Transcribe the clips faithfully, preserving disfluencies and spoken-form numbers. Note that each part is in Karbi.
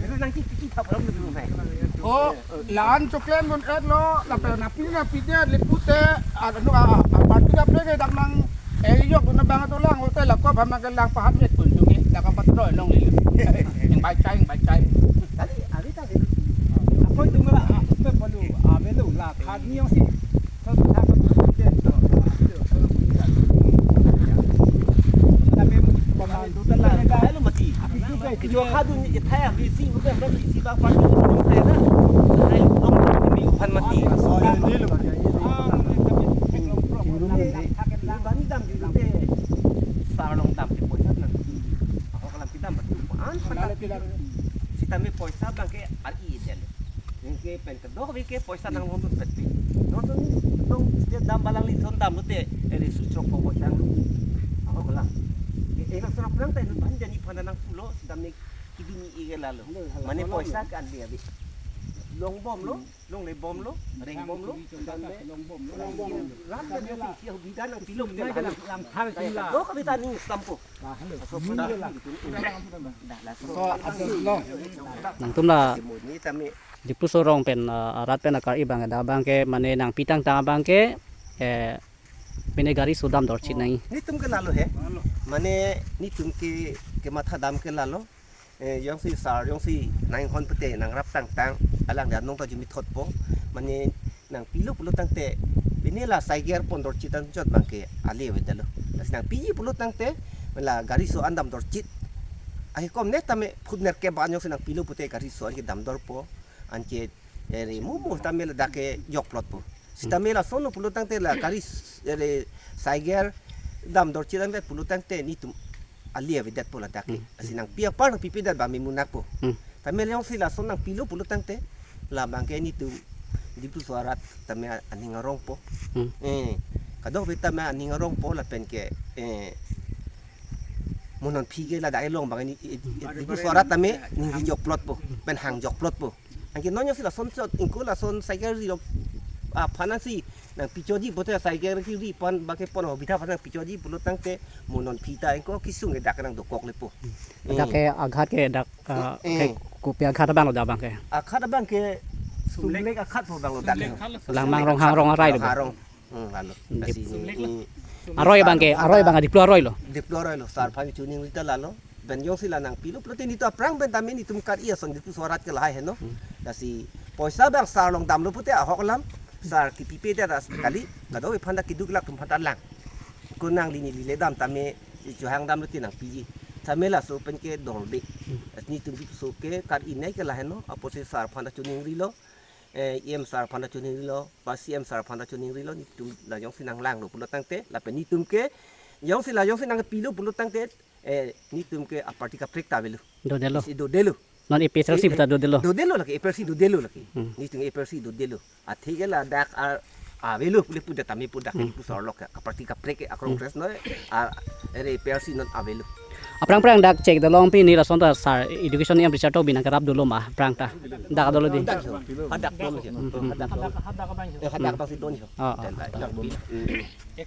Itu nang kiki kiki thap ram dulu, hai. Oh, la-an choklem non et lo, lapen napi napi dia lipute, anu a, a, party kaprek ke dak nang, eh, yok na bang dolang, hotel la ko bham ke lang pahat met pun tung, dak ka patroi long lilo. Yang bai chai, yang bai chai. Tadi, ari tadi. Ako itu mela, apa perlu, ah, melu la, khat ni yang si. Kami pembantu telah, lalu mati. Itu kadun ni ithai, bisi, bukan, bukan bisi, bang, party, ithai na. Ithai, dong, ini uphan mati. Bani dam di dute. Sar long dam ke poisa nang. Ako kalam kita batu an pata. Sitame poisa bang ke ari del. Yang ke pen kedok ke poisa nang long dut pet pi. Nonton dong dia dam balang lithon dam dute. Eri sucrok ko poisa nang. Ako kalam. Eh, nang sana pulang tai nun ban jani pana nang pulo sitame kidun ni ige lalo. Mane poisa ke andi abi. Long bom lo. Long le bom lo, reng bom lo, dan le long bom lo. Ram dan le si hubida nang pilok de lang thang sila. Lo kami tani sampo. Laso pun dah. Dah, laso. So, abis lo. Nangtum la Ni tami. Diphu arong pen, ah, arat pen akar-i abang, dak abang ke mane nangpi tangtang abang ke, eh, mane gari sodam dorchit nai. Nitum ke lalo he. Mane nitum ke, kematha dam ke lalo. Eh, jongsi sar, jongsi nang hon pete, nang rap tangtang, alang dia nong ta jumi thotpo. Mane nang pilo pulo tangte, Pini la Saiger pon dorchit anchot abangke ale avedetlo. Lasi nangpiji pulo tangte la gari so an dam dorchit. Ahi kom ne tame phut nerkep ba-an jongsi nangpilo pute gari so an ke damdorpo. Anke ere mo mo tame ladak ke jokplotpo. Sitame lason pulo tangte la gari s-, ere Saiger dam dorchit anvet pulo tangte netum ale avedetpo ladak ke. Hmm. Lasi nangpi apar nangpipedet abang memunakpo. Hmm. Tame jongsi lason nangpilo pulo tangte labangke netum Diphu arat tame aning arongpo. Hmm. Eh, kadokave tame aning arongpo lapen ke, eh, mo non aphi ke ladak elong abang ni, eh, eh, Diphu arat tame ningri jokplotpo, pen hang jokplotpo. Anke non jongsi lason chot ingko lason Saiger ri lok, ah, aphan si nangpichoji pute Saiger kiri aphan abangke pon hobitha aphan nangpichoji pulo tangte mo non aphi ta ingko kesung ke dak nangdokok lepo. Dak ke aghat ke dak, ah, Eh, eh. ke kopi aghat abang lo dak abangke? Aghat abangke Sumlek aghat po abang lo dak. Langmang Ronghang arong arai lo abang. Arong. Hmm, lalo. Dip-, Lasi ini, ini aroi abangke, aroi abang Diphu aroi lo. Diphu aroi lo. Sar aphan choningri ta lalo. Pen jongsi la nangpilo pulote netum aphrang pen tame netum kar-i ason Diphu arat ke lahai heno. Hmm. Lasi poisa abang sar along damlo pute ahok alam. Sar kipipedet kali. Kadokave aphan ta keduk lak atum aphan ta lang. Ko nangli neli le dam tame chohang damlo te nangpiji. Tame laso pen ke dorde. Hmm. Netum Diphu aso ke kar-i nei ke lahai heno. Apotsi sar aphan ta choningrilo. Eh, E M sar aphan ta choningrilo, ba C M sar aphan ta choningrilo, netum la jongsi nanglanglo pulo tangte, lapen netum ke, jongsi la jongsi nangpilo pulo tangte, eh, netum ke a-party kaprek ta avelo. Dodelo. Si dodelo. Non A P H L C Eh, eh, puta dodelo. Dodelo lake, A P H L C dodelo lake. Hmm. Netum A P H L C dodelo. Athe ke ladak a, avelo pule puda tame puda ke Hmm. Diphu arlo ke, a-party kaprek ke, a-Congress Hmm. no, a, ere A P H L C non avelo. Aphrang aphrang dak chek dalong pini lason ta sar education E M Richard Tokbi nangkerap dolo ma aphrang ta. Dak dolo di. Hadak ho. Hadak dolo ho. Hmm, hmm. Hadak dolo. Eh, hadak abang si don ho. Oh, oh. Dan, dan. Hmm.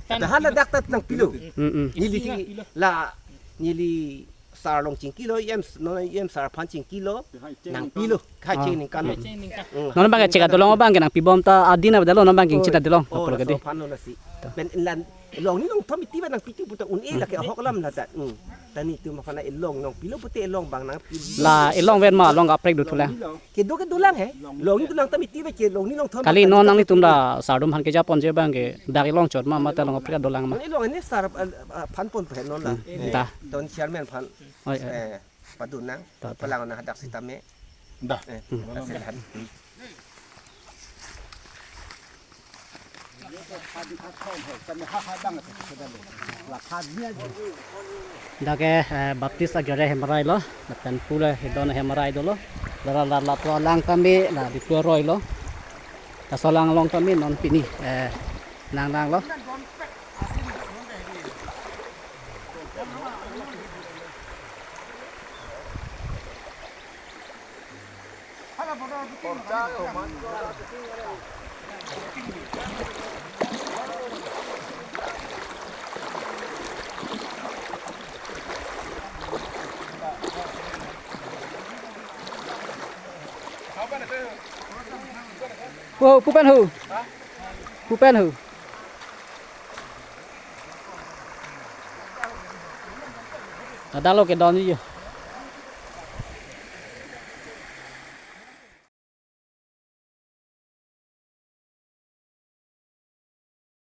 Tapi hala dak ta nangpilo. Hmm, hmm. Neli si la, neli sar along chingkilo, E M, non E M sar aphan chingkilo, nangpilo, khai Ah. cheng ningkan. Hmm. Non abangke chek dalong abangke nangpibom ta adin avedetlo non abangke Oh, chek dalong. Oh, Apolo laso kedi. aphan lo lasi. Pen inlan, elong ni long thom iti ba nangpiji puta un-e lake ahok alam la ta. Hmm. Ta netum aphan elong nangpilo pute elong abang nangpilo. La elong ven ma along kaprek dothulang. Kedo ke dolang he. Long ni dolang ta miti ba ke long ni long thom Kali ta non ni nanglitum la sar atum aphan kejapon je abangke dak elong chot ma mate along kaprek dolang ma. Elong ni sar, eh, eh, aphan ponpo he non la. Hmm. Eh, Ta. Ton chairman aphan. Oi, oi. Eh, padun nang. Ta, ta. Palang nang hadak sitame. Dah. Eh, Hmm. aselan. Hmm. Dak ke, eh, Baptist agere hem arai lo, lapen pule hedon hem arai dolo. Dara la la tua lang kami, la Diphu aroi lo. Laso alang along kami non pini, eh, nanglanglo. Pu, pu pen ho? Pu pen ho? Ada lo kedon ni jo.